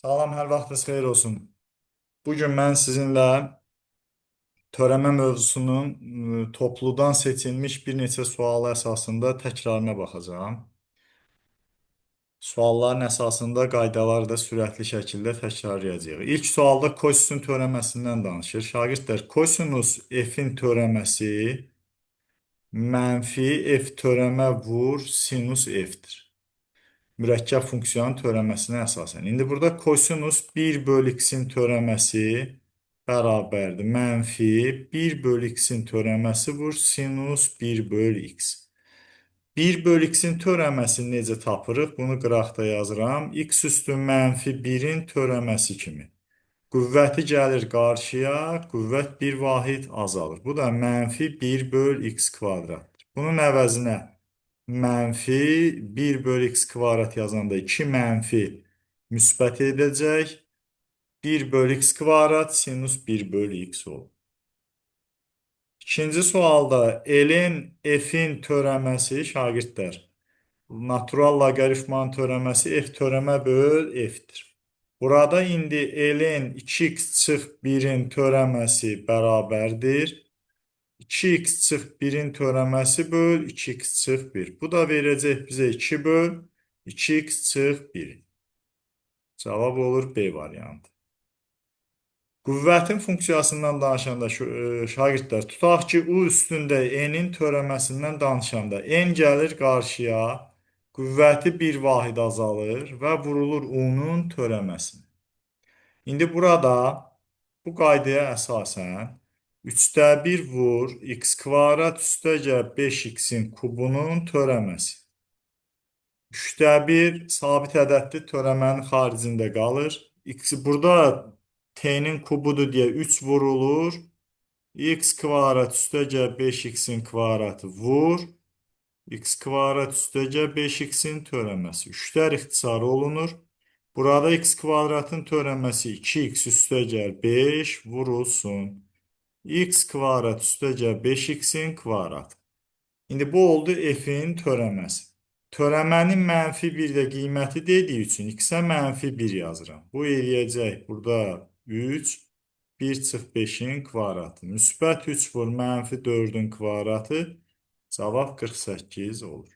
Salam, hər vaxtınız xeyir olsun. Bugün mən sizinlə törəmə mövzusunun topludan seçilmiş bir neçə sualı əsasında təkrarına baxacağam. Sualların əsasında qaydaları da sürətli şəkildə təkrarlayacağıq. İlk sualda kosinusun törəməsindən danışır. Şagirdlər, kosinus f-in törəməsi mənfi f törəmə vur sinus f-dir. Mürəkkəb funksiyanın törəməsinə əsasən. İndi burada kosinus 1 bölü x-in törəməsi bərabərdir. Mənfi 1 bölü x-in törəməsi vur sinus 1 bölü x. 1 bölü x-in törəməsini necə tapırıq? Bunu qıraqda yazıram. X üstü mənfi 1-in törəməsi kimi. Qüvvəti gəlir qarşıya, qüvvət bir vahid azalır. Bu da mənfi 1 böl x kvadratdır. Bunun əvəzinə mənfi 1 böl x kvadrat yazanda 2 mənfi müsbət edəcək. 1 böl x kvadrat sinus 1 böl x olur. İkinci sualda ln f-in törəməsi şagirdlər, natural loqaritmanın törəməsi f törəmə böl f-dir. Burada indi ln 2x çıx 1-in törəməsi bərabərdir. 2x çıx 1-in törəməsi böl 2x çıx 1. Bu da verəcək bizə 2 böl 2x çıx 1. Cavab olur B variantı. Qüvvətin funksiyasından danışanda şagirdlər, tutaq ki, U üstündə n-in törəməsindən danışanda n gəlir qarşıya, qüvvəti bir vahid azalır və vurulur U-nun törəməsinə. İndi burada bu qaydaya əsasən 3-də 1 vur x kvadrat üstəgəl 5x-in kubunun törəməsi. 3-də 1 sabit ədədli törəmənin xaricində qalır. X burada t-nin kubudur deyə 3 vurulur. X kvadrat üstəgəl 5x-in kvadratı vur. X kvadrat üstəgəl 5x-in törəməsi. 3-lər ixtisar olunur. Burada x kvadratın törəməsi 2x üstəgəl 5 vurulsun. X kvadrat üstəgəl 5x-in kvadratı. İndi bu oldu f-in törəməsi. Törəmənin mənfi 1 də qiyməti dediyi üçün x-ə mənfi 1 yazıram. Bu eləyəcək burada 3, 1 çıx 5-in kvadratı. Müsbət 3 vur mənfi 4-ün kvadratı. Cavab 48 olur.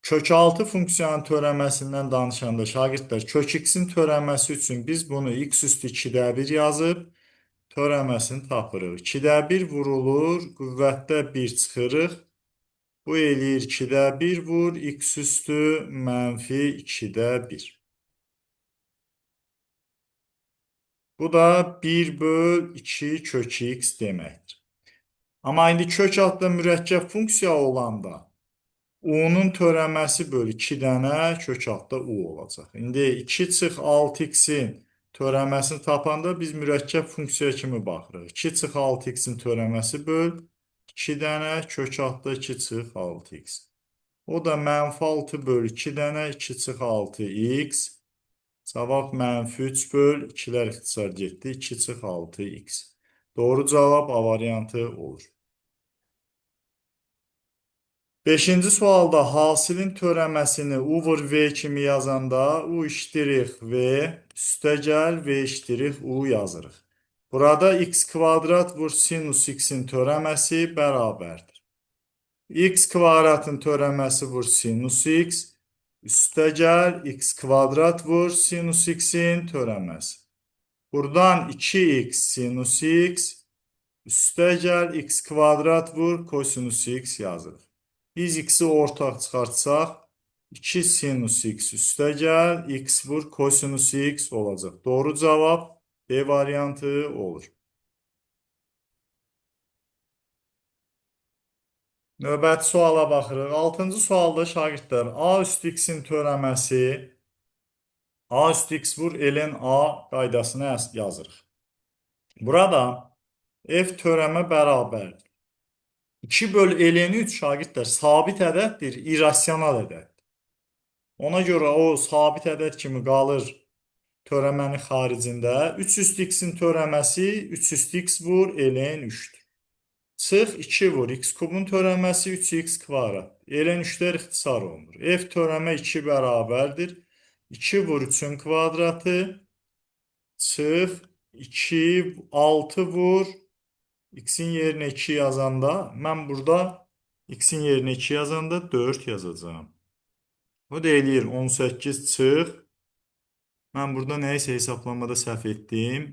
Kök 6 funksiyanın törəməsindən danışanda şagirdlər, kök x-in törəməsi üçün biz bunu x üstü 2-də 1 yazıb törəməsini tapırıq. 2-də 1 vurulur, qüvvətdə 1 çıxırıq. Bu eləyir 2-də 1 vur, x üstü mənfi 2-də 1. Bu da 1 böl 2 kök x deməkdir. Amma indi kök adlı mürəkkəb funksiya olanda U-nun törəməsi bölü 2 dənə kök adda U olacaq. İndi 2 çıx 6x-in törəməsini tapanda biz mürəkkəb funksiya kimi baxırıq. 2 çıx 6x-in törəməsi böl 2 dənə kök adda 2 çıx 6x. O da mənfi 6 böl 2 dənə 2 çıx 6x. Cavab mənfi 3 böl 2-lər ixtisar getdi. 2 çıx 6x. Doğru cavab A variantı olur. Beşinci sualda hasilin törəməsini U vur V kimi yazanda U ştrix V üstəgəl V ştrix U yazırıq. Burada x kvadrat vur sinus x-in törəməsi bərabərdir. X kvadratın törəməsi vur sinus x üstəgəl x kvadrat vur sinus x-in törəməsi. Buradan 2x sinus x üstəgəl x kvadrat vur kosinus x yazırıq. Biz x-i ortaq çıxartsaq 2 sinus x üstəgəl x vur kosinus x olacaq. Doğru cavab B variantı olur. Növbəti suala baxırıq. Altıncı sualda şagirdlər A üstü x-in törəməsi A üstü x vur ln A qaydasını yazırıq. Burada f törəmə bərabərdir. 2 böl ln 3 şagirdlər sabit ədəddir, irrasional ədəddir. Ona görə o sabit ədəd kimi qalır törəmənin xaricində. 3 üstü x-in törəməsi 3 üstü x vur ln 3-dür. Çıx 2 vur x kubun törəməsi 3x kvadrat. Ln 3-lər ixtisar olunur. F törəmə 2 bərabərdir. 2 vur 3-ün kvadratı çıx 2, 6 vur x-in yerinə 2 yazanda, mən burada x-in yerinə 2 yazanda 4 yazacağam. Bu da eləyir 18 çıx. Mən burada nəyisə hesablamada səhv etdim.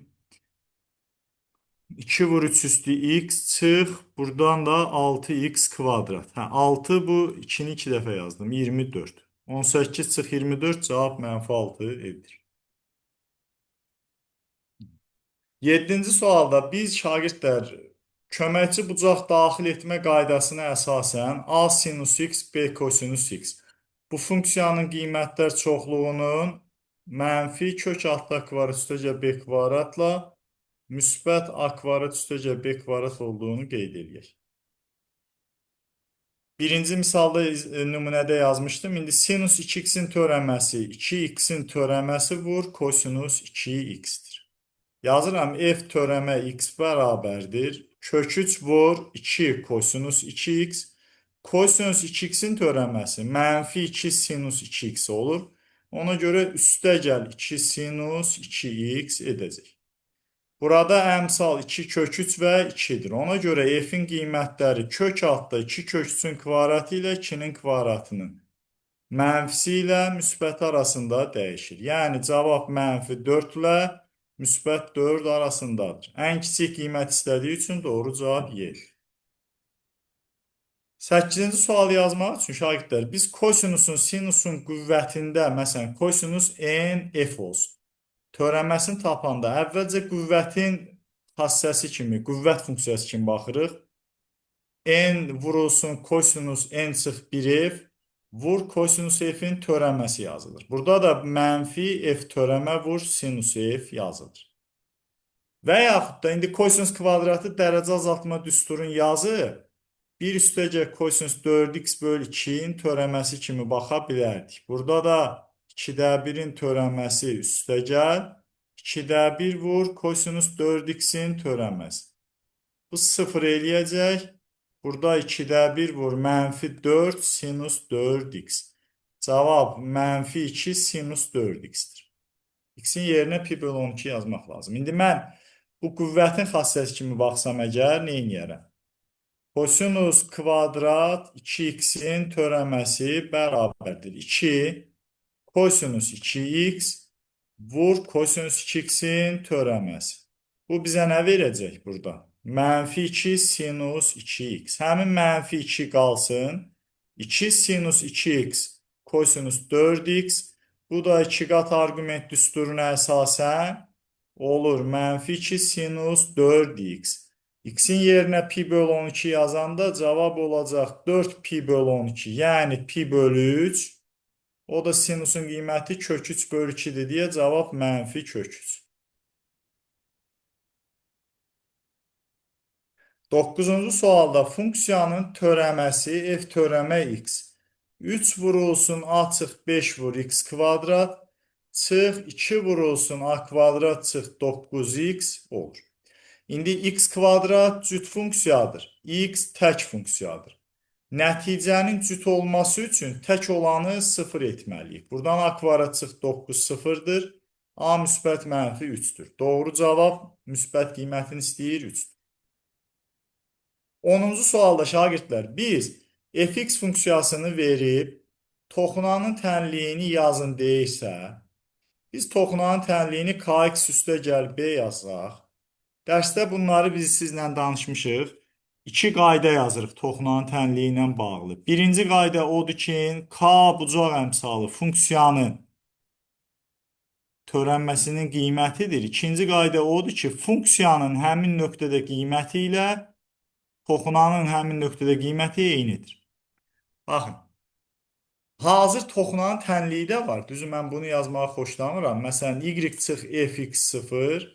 2 vur 3 üstü x çıx. Buradan da 6x kvadrat. Hə, 6 bu 2-ni 2 dəfə yazdım. 24. 18 çıx 24 cavab mənfi 6 edir. 7-ci sualda biz şagirdlər köməkçi bucaq daxil etmə qaydasına əsasən a sinus x, b kosinus x. Bu funksiyanın qiymətlər çoxluğunun mənfi kök altda kvadrat üstəgəl b kvadratla müsbət a kvadrat üstəgəl b kvadrat olduğunu qeyd edək. Birinci misalda nümunədə yazmışdım. İndi sinus 2x-in törəməsi 2x-in törəməsi vur kosinus 2x-dir. Yazıram f törəmə x bərabərdir. Kök 3 vur 2 kosinus 2x. Kosinus 2x-in törəməsi mənfi 2 sinus 2x olur. Ona görə üstə gəl 2 sinus 2x edəcək. Burada əmsal 2 kök 3 və 2-dir. Ona görə f-in qiymətləri kök altda 2 kök 3-ün kvadratı ilə 2-nin kvadratının mənfisi ilə müsbəti arasında dəyişir. Yəni cavab mənfi 4 ilə müsbət 4 arasındadır. Ən kiçik qiymət istədiyi üçün doğru cavab Y. 8-ci sualı yazmaq üçün şagirdlər, biz kosinusun sinusun qüvvətində, məsələn, kosinus n f olsun. Törənməsini tapanda əvvəlcə qüvvətin xassəsi kimi, qüvvət funksiyası kimi baxırıq. N vurulsun kosinus n çıx 1f vur kosinus f-in törənməsi yazılır. Burada da mənfi f törəmə vur sinus f yazılır. Və yaxud da indi kosinus kvadratı dərəcə azaltma düsturun yazı 1 üstəgəl kosinus 4x böl 2-nin törəməsi kimi baxa bilərdik. Burada da 2-də 1-in törəməsi üstəgəl 2-də 1 vur kosinus 4x-in törəməsi. Bu 0 eləyəcək. Burada 2-də 1 vur mənfi 4 sinus 4x. Cavab mənfi 2 sinus 4x-dir. X-in yerinə pi bölü 12 yazmaq lazım. İndi mən bu qüvvətin xassəsi kimi baxsam əgər, nə eləyərəm? Kosinus kvadrat 2x-in törəməsi bərabərdir. 2 kosinus 2x vur kosinus 2x-in törəməsi. Bu bizə nə verəcək burada? Mənfi 2 sinus 2x. Həmin mənfi 2 qalsın. 2 sinus 2x kosinus 4x. Bu da 2 qat arqument düsturuna əsasən olur. Mənfi 2 sinus 4x. X-in yerinə pi bölü 12 yazanda cavab olacaq 4 pi bölü 12, yəni pi bölü 3. O da sinusun qiyməti kök 3 bölü 2-dir deyə cavab mənfi kök 3. 9-cu sualda funksiyanın törəməsi f törəmə x. 3 vurulsun a çıx 5 vur x kvadrat çıx 2 vurulsun a kvadrat çıx 9x olur. İndi x kvadrat cüt funksiyadır. X tək funksiyadır. Nəticənin cüt olması üçün tək olanı 0 etməliyik. Buradan a kvadrat çıx 9 sıfırdır. A müsbət mənfi 3-dür. Doğru cavab müsbət qiymətini istəyir 3-dür. 10-cu sualda şagirdlər biz fx funksiyasını verib toxunanın tənliyini yazın deyirsə, biz toxunanın tənliyini kx üstə gəl b yazaq. Dərsdə bunları biz sizlə danışmışıq. İki qayda yazırıq toxunanın tənliyi ilə bağlı. Birinci qayda odur ki, k bucaq əmsalı funksiyanın törənməsinin qiymətidir. İkinci qayda odur ki, funksiyanın həmin nöqtədə qiyməti ilə toxunanın həmin nöqtədə qiyməti eynidir. Baxın, hazır toxunanın tənliyi də var. Düzü, mən bunu yazmağı xoşlamıram. Məsələn, y çıx fx0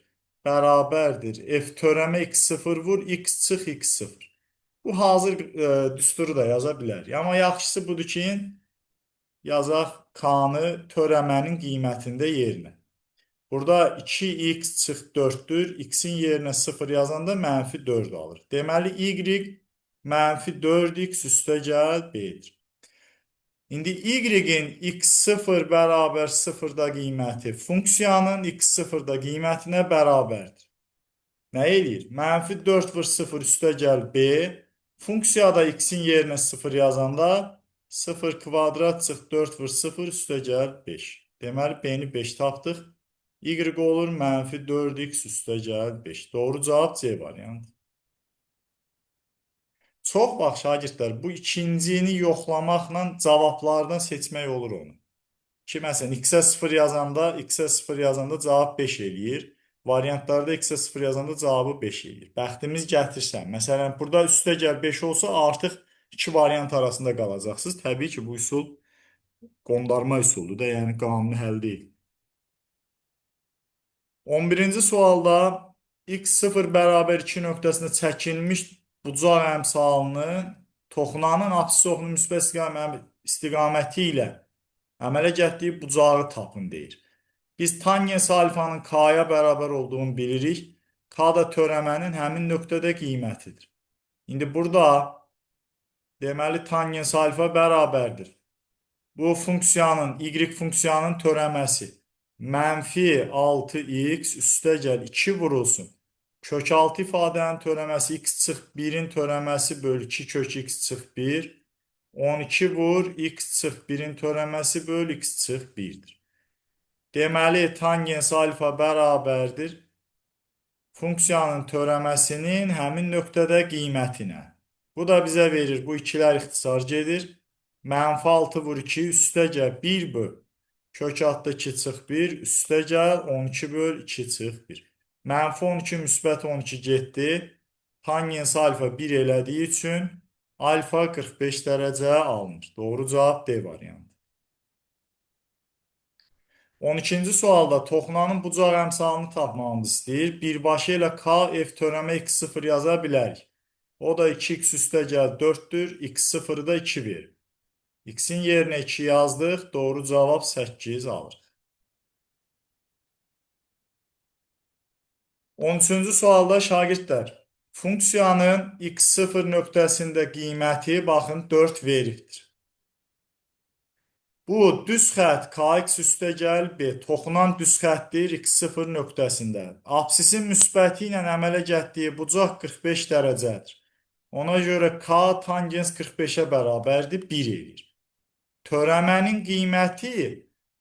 bərabərdir. F törəmə x0 vur, x çıx x0. Bu hazır düsturu da yaza bilərik. Amma yaxşısı budur ki, yazaq k-nı törəmənin qiymətində yerinə. Burada 2x çıx 4-dür. X-in yerinə 0 yazanda mənfi 4 alır. Deməli, y mənfi 4x üstə gəl b-dir. İndi y-in x0 bərabər 0-da qiyməti funksiyanın x0-da qiymətinə bərabərdir. Nə eləyir? Mənfi 4 vur 0 üstə gəl b. Funksiyada x-in yerinə 0 yazanda 0 kvadrat çıx 4 vur 0 üstə gəl 5. Deməli, b-ni 5 tapdıq. Y olur mənfi 4x üstə gəl 5. Doğru cavab C variantı. Çox bax şagirdlər, bu ikincini yoxlamaqla cavablardan seçmək olur onu. Ki, məsələn, x-ə 0 yazanda, x-ə 0 yazanda cavab 5 eləyir. Variantlarda x-ə 0 yazanda cavabı 5 eləyir. Bəxtimiz gətirsən. Məsələn, burada üstə gəl 5 olsa artıq iki variant arasında qalacaqsınız. Təbii ki, bu üsul qondarma üsuldur da, yəni qanuni həll deyil. 11-ci sualda x0 bərabər 2 nöqtəsində çəkilmiş bucaq əmsalının toxunanın abssis oxunun müsbət istiqaməti ilə əmələ gətirdiyi bucağı tapın deyir. Biz tangens alfanın k-ya bərabər olduğunu bilirik. K da törəmənin həmin nöqtədə qiymətidir. İndi burada deməli tangens alfa bərabərdir. Bu funksiyanın, y funksiyanın törəməsi mənfi 6x üstə gəl 2 vurulsun. Kök 6 ifadənin törəməsi x çıx 1-in törəməsi böl 2 kök x çıx 1. 12 vur x çıx 1-in törəməsi böl x çıx 1-dir. Deməli, tangens alfa bərabərdir funksiyanın törəməsinin həmin nöqtədə qiymətinə. Bu da bizə verir, bu ikilər ixtisar gedir. Mənfi 6 vur 2 üstə gəl 1 böl. Kök altda 2 çıx 1 üstə gəl 12 böl 2 çıx 1. Mənfi 12 müsbət 12 getdi. Tangens alfa 1 elədiyi üçün alfa 45 dərəcə alınır. Doğru cavab D variantı. 12-ci sualda toxunanın bucaq əmsalını tapmamızı istəyir. Birbaşa ilə K F törəmə x0 yaza bilərik. O da 2x üstə gəl 4-dür. x0-ı da 2 verir. X-in yerinə 2 yazdıq. Doğru cavab 8 alırıq. 13-cü sualda şagirdlər, funksiyanın x0 nöqtəsində qiyməti, baxın, 4 veribdir. Bu düz xətt kx üstə gəl b toxunan düz xəttdir x0 nöqtəsində. Absisin müsbəti ilə əmələ gətirdiyi bucaq 45 dərəcədir. Ona görə k tangens 45-ə bərabərdir, 1 eləyir. Törəmənin qiyməti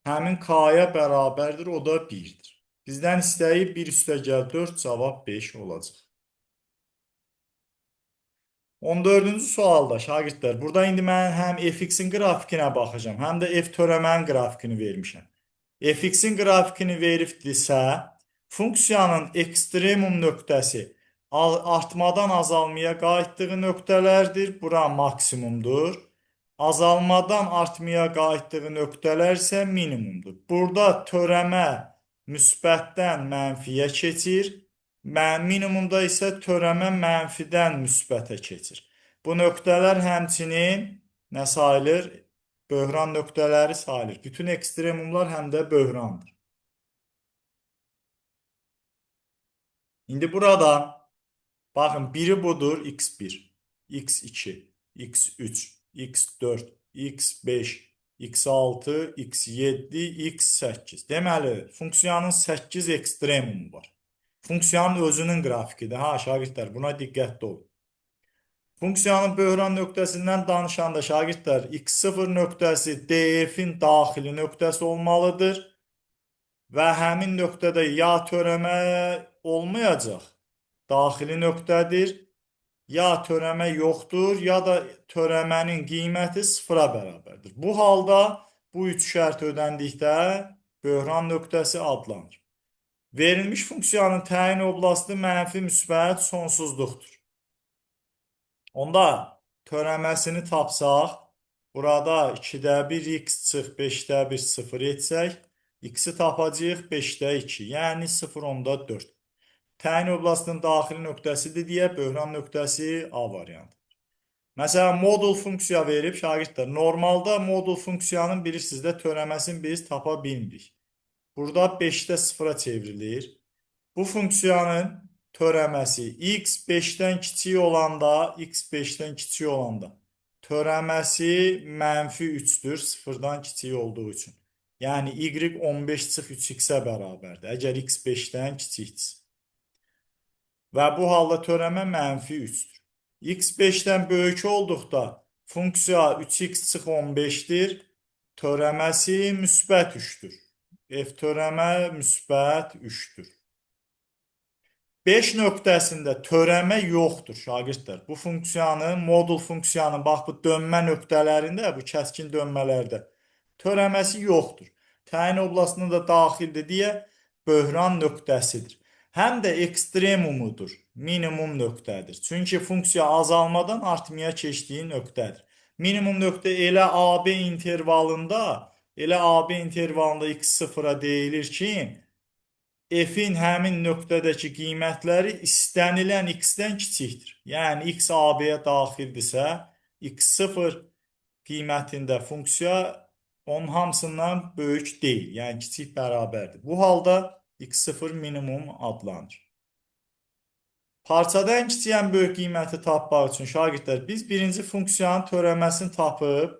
həmin k-ya bərabərdir, o da 1-dir. Bizdən istəyib 1 üstə gəl 4, cavab 5 olacaq. 14-cü sualda şagirdlər, burada indi mən həm fx-in qrafikinə baxacağam, həm də f törəmənin qrafikini vermişəm. Fx-in qrafikini veribdirsə, funksiyanın ekstremum nöqtəsi artmadan azalmaya qayıtdığı nöqtələrdir. Bura maksimumdur. Azalmadan artmaya qayıtdığı nöqtələr isə minimumdur. Burada törəmə müsbətdən mənfiyə keçir. Minimumda isə törəmə mənfidən müsbətə keçir. Bu nöqtələr həmçinin nə sayılır? Böhran nöqtələri sayılır. Bütün ekstremumlar həm də böhrandır. İndi burada baxın, biri budur x1, x2, x3, x4, x5, x6, x7, x8. Deməli, funksiyanın 8 ekstremumu var. Funksiyanın özünün qrafikidir. Ha, şagirdlər, buna diqqətli olun. Funksiyanın böhran nöqtəsindən danışanda şagirdlər, x0 nöqtəsi df-in daxili nöqtəsi olmalıdır və həmin nöqtədə ya törəmə olmayacaq, daxili nöqtədir, ya törəmə yoxdur, ya da törəmənin qiyməti sıfıra bərabərdir. Bu halda bu üç şərt ödəndikdə böhran nöqtəsi adlanır. Verilmiş funksiyanın təyin oblastı mənfi müsbət sonsuzluqdur. Onda törəməsini tapsaq, burada 2-də 1 x çıx 5-də 1 0 etsək, x-i tapacağıq 5-də 2, yəni 0,4. Təyin oblastının daxili nöqtəsidir deyə böhran nöqtəsi A variantı. Məsələn, modul funksiya verib şagirdlər. Normalda modul funksiyanın bilirsiniz də törəməsini biz tapa bilmirik. Burada 5-də 0-a çevrilir. Bu funksiyanın törəməsi x 5-dən kiçik olanda, x 5-dən kiçik olanda Törəməsi mənfi 3-dür, 0-dan kiçik olduğu üçün. Yəni, y 15 çıx 3x-ə bərabərdir, əgər x 5-dən kiçikdirsə. Və bu halda törəmə mənfi 3-dür. X 5-dən böyük olduqda funksiya 3x çıx 15-dir, törəməsi müsbət 3-dür. F törəmə müsbət 3-dür. 5 nöqtəsində törəmə yoxdur, şagirdlər. Bu funksiyanın, modul funksiyanın, bax bu dönmə nöqtələrində, bu kəskin dönmələrdə törəməsi yoxdur. Təyin oblastına da daxildir deyə böhran nöqtəsidir. Həm də ekstremumudur, minimum nöqtədir. Çünki funksiya azalmadan artmaya keçdiyi nöqtədir. Minimum nöqtə elə AB intervalında, elə AB intervalında x0-a deyilir ki, f-in həmin nöqtədəki qiymətləri istənilən x-dən kiçikdir. Yəni, x AB-yə daxildirsə, x0 qiymətində funksiya onun hamısından böyük deyil, yəni kiçik bərabərdir. Bu halda x0 minimum adlanır. Parçada ən kiçik, ən böyük qiyməti tapmaq üçün şagirdlər, biz birinci funksiyanın törəməsini tapıb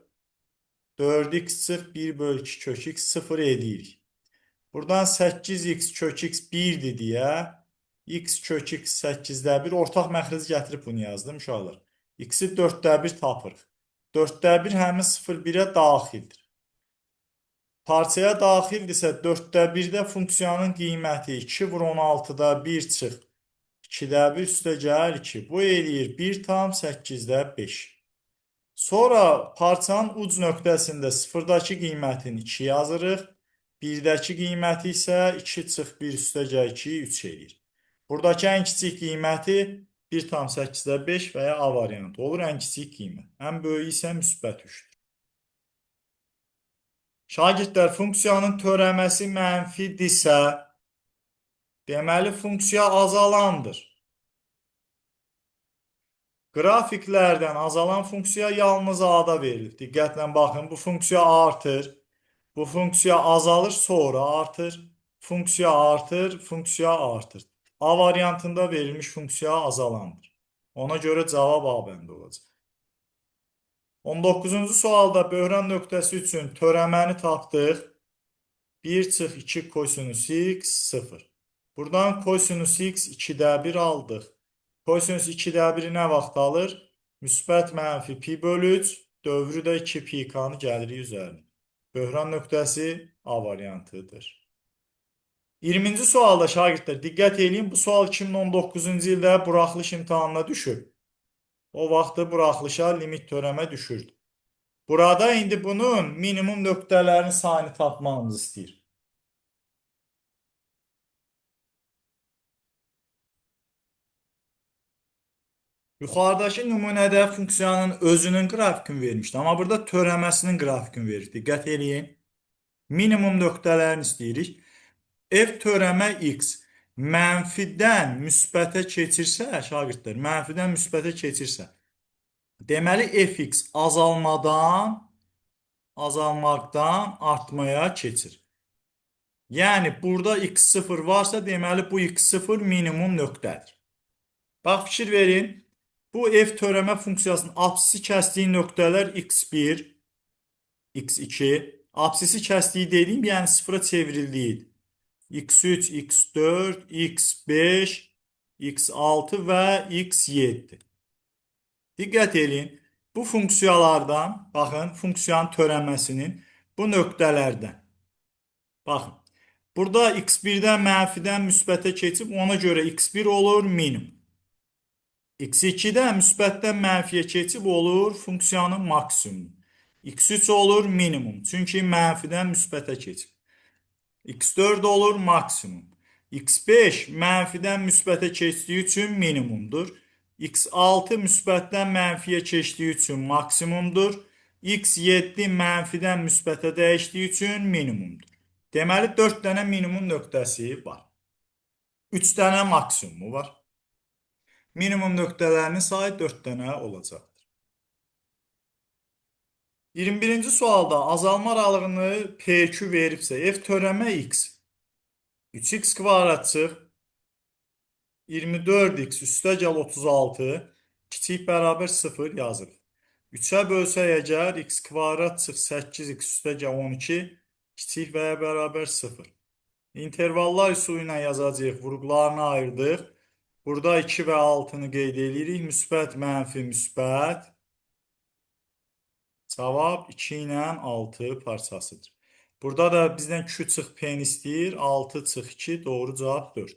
4x çıx 1 bölü 2 kök x 0 edirik. Buradan 8x kök x 1-dir deyə x kök x 8-də 1 ortaq məxrəc gətirib bunu yazdım uşaqlar. X-i 4-də 1 tapırıq. 4-də 1 həmin 0,1-ə daxildir. Parçaya daxildirsə 4-də 1-də funksiyanın qiyməti 2 vur 16-da 1 çıx 2-də 1 üstə gəl 2. Bu eləyir 1,8-də 5. Sonra parçanın uc nöqtəsində 0-dakı qiymətini 2 yazırıq. 1-dəki qiyməti isə 2 çıx 1 üstə gəl 2, 3 eləyir. Buradakı ən kiçik qiyməti 1,8-də 5 və ya A variantı olur ən kiçik qiymət. Ən böyüyü isə müsbət 3-dür. Şagirdlər, funksiyanın törəməsi mənfidirsə, deməli funksiya azalandır. Qrafiklərdən azalan funksiya yalnız A-da verilir. Diqqətlə baxın, bu funksiya artır. Bu funksiya azalır, sonra artır. Funksiya artır, funksiya artır. A variantında verilmiş funksiya azalandır. Ona görə cavab A bəndi olacaq. 19-cu sualda böhran nöqtəsi üçün törəməni tapdıq. 1 çıx 2 kosinus x 0. Buradan kosinus x 2-də 1 aldıq. Kosinus 2-də 1-i nə vaxt alır? Müsbət mənfi pi bölü 3, dövrü də 2 pi k-nı gəlirik üzərinə. Böhran nöqtəsi A variantıdır. 20-ci sualda şagirdlər diqqət eləyin. Bu sual 2019-cu ildə buraxılış imtahanına düşüb. O vaxtı buraxılışa limit törəmə düşürdü. Burada indi bunun minimum nöqtələrinin sayını tapmamızı istəyir. Yuxarıdakı nümunədə funksiyanın özünün qrafikini vermişdi. Amma burada törəməsinin qrafikini verir. Diqqət eləyin. Minimum nöqtələrini istəyirik. F törəmə x mənfidən müsbətə keçirsə, şagirdlər, mənfidən müsbətə keçirsə, deməli fx azalmaqdan artmaya keçir. Yəni burada x0 varsa, deməli bu x0 minimum nöqtədir. Bax, fikir verin. Bu f törəmə funksiyasının apsisi kəsdiyi nöqtələr x1, x2, apsisi kəsdiyi dediyim, yəni sıfıra çevrildiyidir. x3, x4, x5, x6 və x7. Diqqət eləyin. Bu funksiyalardan, baxın, funksiyanın törəməsinin bu nöqtələrdən. Baxın, burada x1-dən mənfidən müsbətə keçib, ona görə x1 olur minimum. X2-də müsbətdən mənfiyə keçib olur funksiyanın maksimumu. X3 olur minimum, çünki mənfidən müsbətə keçib. X4 olur maksimum. X5 mənfidən müsbətə keçdiyi üçün minimumdur. X6 müsbətdən mənfiyə keçdiyi üçün maksimumdur. X7 mənfidən müsbətə dəyişdiyi üçün minimumdur. Deməli, 4 dənə minimum nöqtəsi var. 3 dənə maksimumu var. Minimum nöqtələrinin sayı 4 dənə olacaqdır. 21-ci sualda azalma aralığını PQ veribsə, f törəmə x 3x kvadrat çıx 24x üstə gəl 36 kiçik bərabər 0 yazırıq. 3-ə bölsək əgər x kvadrat çıx 8x üstəgəl 12 kiçik və ya bərabər 0. İntervallar üsulu ilə yazacağıq. Vurğularını ayırdıq. Burada 2 və 6-nı qeyd edirik. Müsbət, mənfi, müsbət. Cavab 2 ilə 6 parçasıdır. Burada da bizdən Q çıx P-ni istəyir. 6 çıx 2, doğru cavab 4-dür.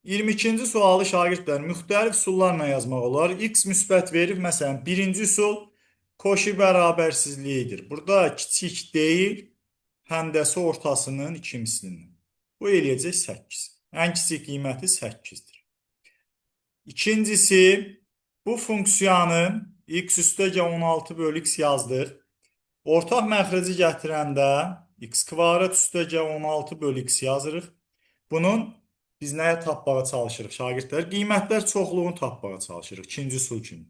22-ci sualı şagirdlər müxtəlif üsullarla yazmaq olar. X müsbət verib, məsələn, birinci üsul Koşi bərabərsizliyidir. Burada kiçik deyil, həndəsi ortasının 2 mislindən. Bu eləyəcək 8. Ən kiçik qiyməti 8-dir. İkincisi, bu funksiyanı x üstəgəl 16 bölü x yazdıq. Ortaq məxrəci gətirəndə x kvadrat üstəgəl 16 bölü x yazırıq. Bunun biz nəyə tapmağa çalışırıq şagirdlər? Qiymətlər çoxluğunu tapmağa çalışırıq. İkinci üsul kimi.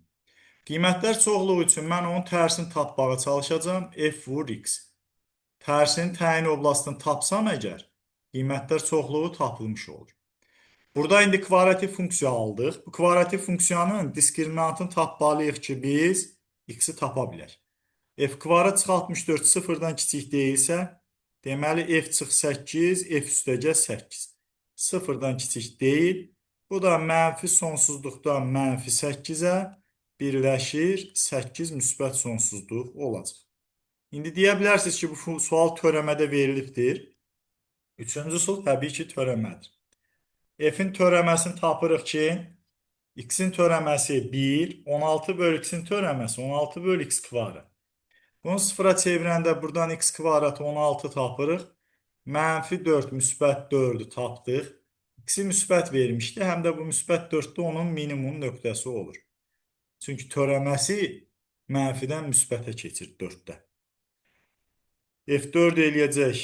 Qiymətlər çoxluğu üçün mən onun tərsini tapmağa çalışacağam. F vur x. Tərsinin təyin oblastını tapsam əgər, qiymətlər çoxluğu tapılmış olur. Burada indi kvadratik funksiya aldıq. Bu kvadratik funksiyanın diskriminantını tapmalıyıq ki, biz x-i tapa bilək. F kvadrat çıx 64 sıfırdan kiçik deyilsə, deməli f çıx 8, f üstəgəl 8. Sıfırdan kiçik deyil. Bu da mənfi sonsuzluqdan mənfi 8-ə birləşir, 8 müsbət sonsuzluq olacaq. İndi deyə bilərsiniz ki, bu sual törəmədə verilibdir. Üçüncü üsul təbii ki, törəmədir. F-in törəməsini tapırıq ki, x-in törəməsi 1, 16 bölü x-in törəməsi 16 bölü x kvadrat. Bunu sıfıra çevirəndə buradan x kvadrat 16 tapırıq. Mənfi 4, müsbət 4-ü tapdıq. X-i müsbət vermişdi. Həm də bu müsbət 4-də onun minimum nöqtəsi olur. Çünki törəməsi mənfidən müsbətə keçir 4-də. F4 eləyəcək.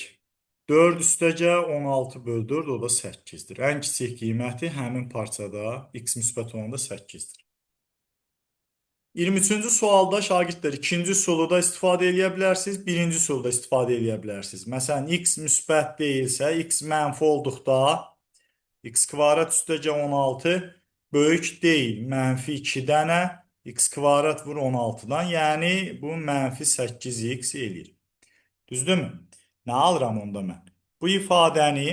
4 üstəgəl 16 bölü 4, o da 8-dir. Ən kiçik qiyməti həmin parçada x müsbət olanda 8-dir. 23-cü sualda şagirdlər ikinci üsulu da istifadə eləyə bilərsiniz, birinci üsulu da istifadə eləyə bilərsiniz. Məsələn, x müsbət deyilsə, x mənfi olduqda x kvadrat üstəgəl 16 böyük deyil, mənfi 2 dənə x kvadrat vur 16-dan, yəni bu mənfi 8x eləyir. Düzdürmü? Nə alıram onda mən? Bu ifadəni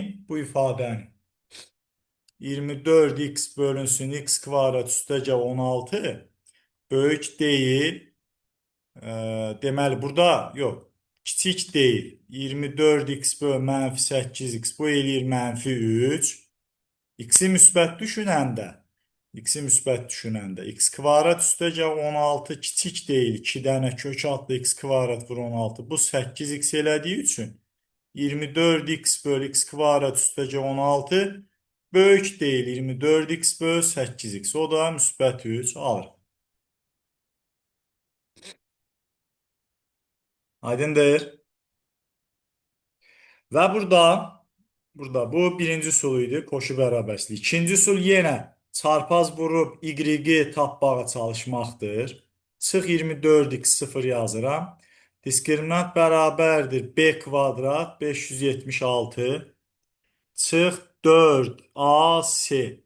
24x bölünsün x kvadrat üstəgəl 16 böyük deyil. Deməli, burada yox, kiçik deyil. 24x böl mənfi 8x, bu eləyir mənfi 3. X-i müsbət düşünəndə, x kvadrat üstəgəl 16 kiçik deyil. 2 dənə kök adlı x kvadrat vur 16. Bu 8x elədiyi üçün 24x böl x kvadrat üstəgəl 16 böyük deyil. 24x böl 8x. O da müsbət 3 alır. Aydındır. Və burada bu birinci üsul idi, Koşi bərabərsizliyi. İkinci üsul yenə çarpaz vurub y-i tapmağa çalışmaqdır. Çıx 24x 0 yazıram. Diskriminant bərabərdir b kvadrat 576. Çıx 4ac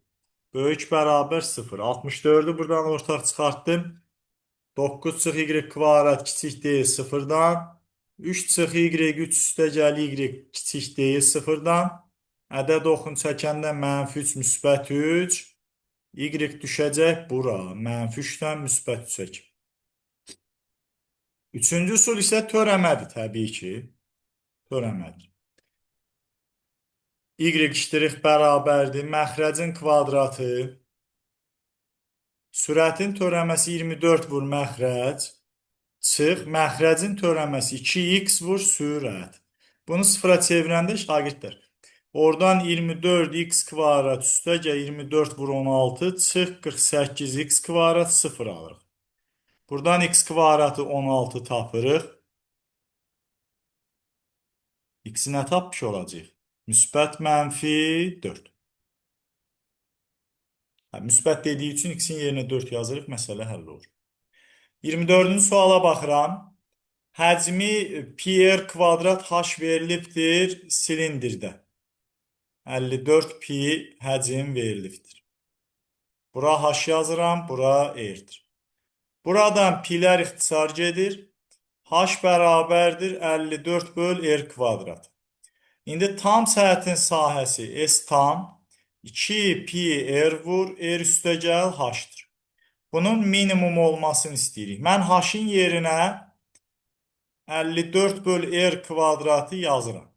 böyük bərabər 0. 64-ü buradan ortaq çıxartdım. 9 çıx y kvadrat kiçik deyil 0-dan. 3 çıx y 3 üstəgəl y kiçik deyil 0-dan. Ədəd oxunu çəkəndə mənfi 3 müsbət 3. Y düşəcək bura. Mənfi 3-dən müsbət 3-ə kimi. Üçüncü üsul isə törəmədir təbii ki. Törəmədir. Y ştrix bərabərdir. Məxrəcin kvadratı. Sürətin törəməsi 24 vur məxrəc. Çıx. Məxrəcin törəməsi 2x vur sürət. Bunu sıfıra çevirəndə şagirdlər. Oradan 24x kvadrat üstəgəl 24 vur 16 çıx 48x kvadrat 0 alırıq. Buradan x kvadratı 16 tapırıq. X-i nə tapmış olacaq? Müsbət mənfi 4. Hə, müsbət dediyi üçün x-in yerinə 4 yazırıq, məsələ həll olur. 24-cü suala baxıram. Həcmi pi r kvadrat h verilibdir silindirdə. 54 pi həcm verilibdir. Bura h yazıram, bura r-dir. Buradan pilər ixtisar gedir. H bərabərdir 54 böl R kvadrat. İndi tam səhətin sahəsi S tam 2 pi R vur R üstəgəl H-dır. Bunun minimum olmasını istəyirik. Mən H-ın yerinə 54 böl R kvadratı yazıram.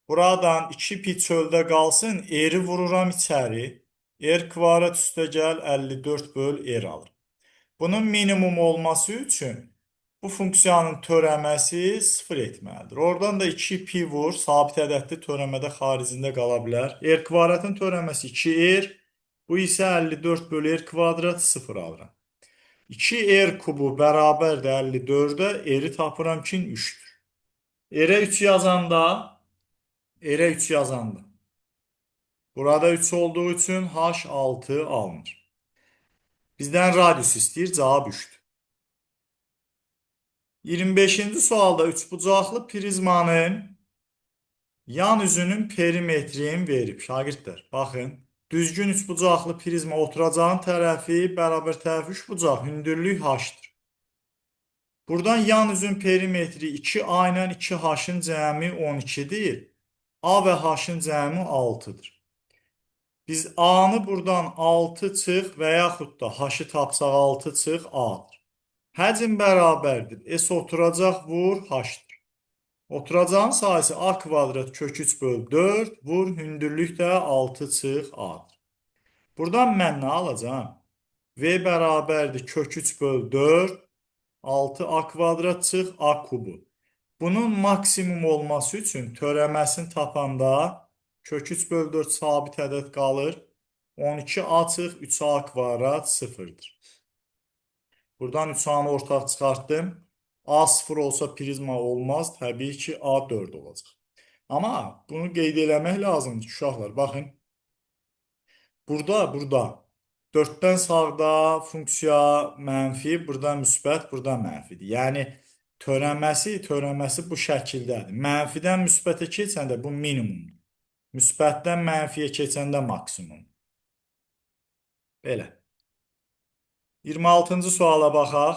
Buradan 2 pi çöldə qalsın, R-i vururam içəri. R kvadrat üstəgəl 54 böl R alır. Bunun minimum olması üçün bu funksiyanın törəməsi 0 etməlidir. Oradan da 2 pi vur, sabit ədədli törəmədə xaricində qala bilər. R kvadratın törəməsi 2R, bu isə 54 bölü R kvadrat 0 alıram. 2R kubu bərabərdir 54-ə, R-i tapıram ki, 3-dür. R-ə 3 yazanda, R-ə 3 yazanda, burada 3 olduğu üçün H6 alınır. Bizdən radius istəyir, cavab 3-dür. 25-ci sualda üçbucaqlı prizmanın yan üzünün perimetrini verib. Şagirdlər, baxın, düzgün üçbucaqlı prizma oturacağın tərəfi bərabər tərəfi üçbucaq, hündürlük H-dır. Buradan yan üzün perimetri 2A ilə 2H-ın cəmi 12-dir. A və H-ın cəmi 6-dır. Biz A-nı buradan 6 çıx və yaxud da H-ı tapsaq 6 çıx A-dır. Həcm bərabərdir. S oturacaq vur H-dır. Oturacağın sahəsi A kvadrat kök 3 böl 4 vur hündürlük də 6 çıx A-dır. Buradan mən nə alacağam? V bərabərdir kök 3 böl 4 6 A kvadrat çıx A kubu. Bunun maksimum olması üçün törəməsini tapanda kök 3 böl 4 sabit ədəd qalır. 12 A çıx 3A kvadrat 0-dır. Buradan 3A'nı ortaq çıxartdım. A 0 olsa prizma olmaz. Təbii ki, A 4 olacaq. Amma bunu qeyd eləmək lazımdır uşaqlar. Baxın. Burada 4-dən sağda funksiya mənfi, burada müsbət, burada mənfidir. Yəni törəməsi bu şəkildədir. Mənfidən müsbətə keçəndə bu minimumdur. Müsbətdən mənfiyə keçəndə maksimum. Belə. 26-cı suala baxaq.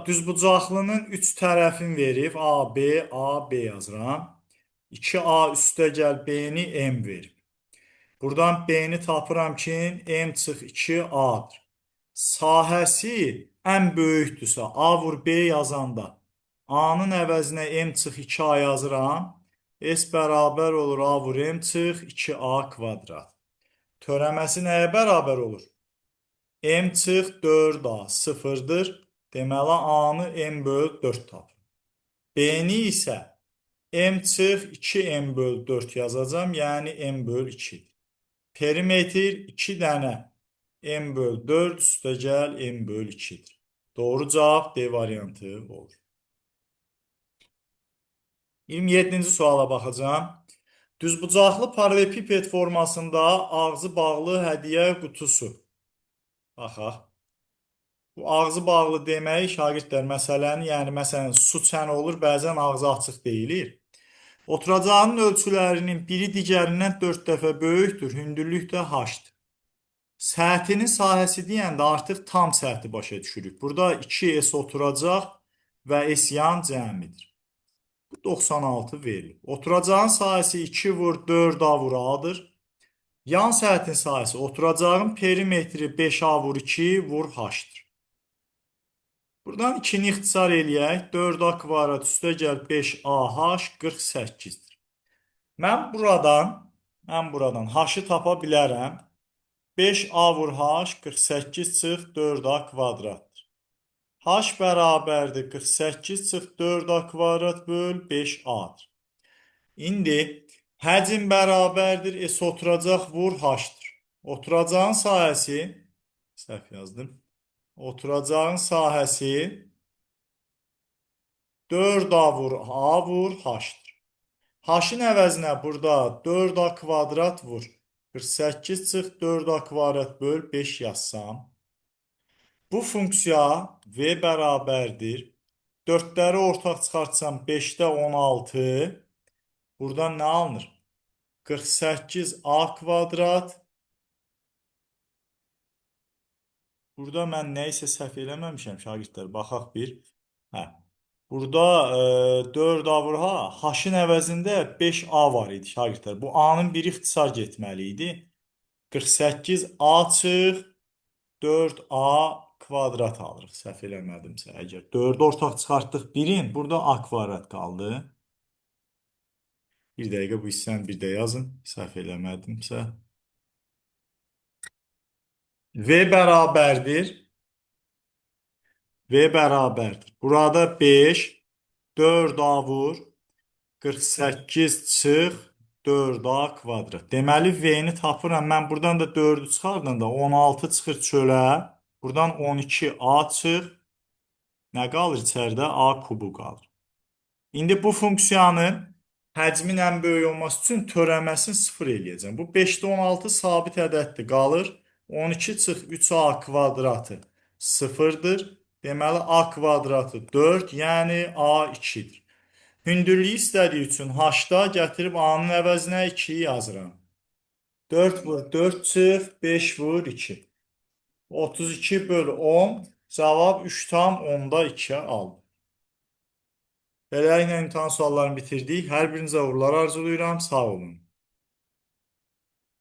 Düzbucaqlının 3 tərəfini verib. A, B, A, B yazıram. 2A üstəgəl B-ni M verib. Buradan B-ni tapıram ki, M çıx 2A-dır. Sahəsi ən böyükdürsə, A vur B yazanda A-nın əvəzinə M çıx 2A yazıram. S bərabər olur A vur M çıx 2A kvadrat. Törəməsi nəyə bərabər olur? M çıx 4A 0-dır. Deməli, A-nı M böl 4 tapır. B-ni isə M çıx 2M böl 4 yazacağam. Yəni M böl 2-dir. Perimetr 2 dənə M böl 4 üstəgəl M böl 2-dir. Doğru cavab D variantı olur. 27-ci suala baxacağam. Düzbucaqlı paralelipiped formasında ağzı bağlı hədiyyə qutusu. Baxaq. Bu ağzı bağlı deməyi şagirdlər məsələni, yəni məsələn su çəni olur, bəzən ağzı açıq deyilir. Oturacağının ölçülərinin biri digərindən 4 dəfə böyükdür, hündürlük də H-dır. Səthinin sahəsi deyəndə artıq tam səthi başa düşürük. Burada 2S oturacaq və S yan cəmidir. Bu 96 verilir. Oturacağın sahəsi 2 vur 4A vur A-dır. Yan səthin sahəsi oturacağın perimetri 5A vur 2 vur H-dır. Buradan 2-ni ixtisar eləyək. 4A kvadrat üstəgəl 5AH 48-dir. Mən buradan H-ı tapa bilərəm. 5A vur H 48 çıx 4A kvadratdır. H bərabərdir 48 çıx 4A kvadrat böl 5A-dır. İndi həcm bərabərdir S oturacaq vur H-dır. Oturacağın sahəsi, səhv yazdım. Oturacağın sahəsi 4A vur A vur H-dır. H-ın əvəzinə burada 4A kvadrat vur. 48 çıx 4A kvadrat böl 5 yazsam. Bu funksiya V bərabərdir. 4-ləri ortaq çıxartsam 5-də 16. Buradan nə alınır? 48A kvadrat. Burada mən nə isə səhv eləməmişəm şagirdlər. Baxaq bir. Hə. Burada 4A vur H. H-ın əvəzində 5A var idi şagirdlər. Bu A-nın biri ixtisar getməli idi. 48A çıx 4A kvadrat alırıq. Səhv eləmədimsə əgər. 4-ü ortaq çıxartdıq birin. Burada A kvadrat qaldı. Bir dəqiqə bu hissəni bir də yazın. Səhv eləmədimsə. V bərabərdir. V bərabərdir. Burada 5, 4A vur, 48 çıx, 4A kvadrat. Deməli, V-ni tapıram. Mən buradan da 4-ü çıxardım da 16 çıxır çölə. Buradan 12A çıx. Nə qalır içəridə? A kubu qalır. İndi bu funksiyanın həcmin ən böyük olması üçün törəməsini 0 eləyəcəm. Bu 5-də 16 sabit ədəddir. Qalır. 12 çıx 3A kvadratı 0-dır. Deməli, A kvadratı 4, yəni A 2-dir. Hündürlüyü istədiyi üçün H-da gətirib A-nın əvəzinə 2-yi yazıram. 4 vur 4 çıx, 5 vur 2. 32 bölü 10, cavab 3,2 aldım. Beləliklə imtahan suallarını bitirdik. Hər birinizə uğurlar arzulayıram. Sağ olun.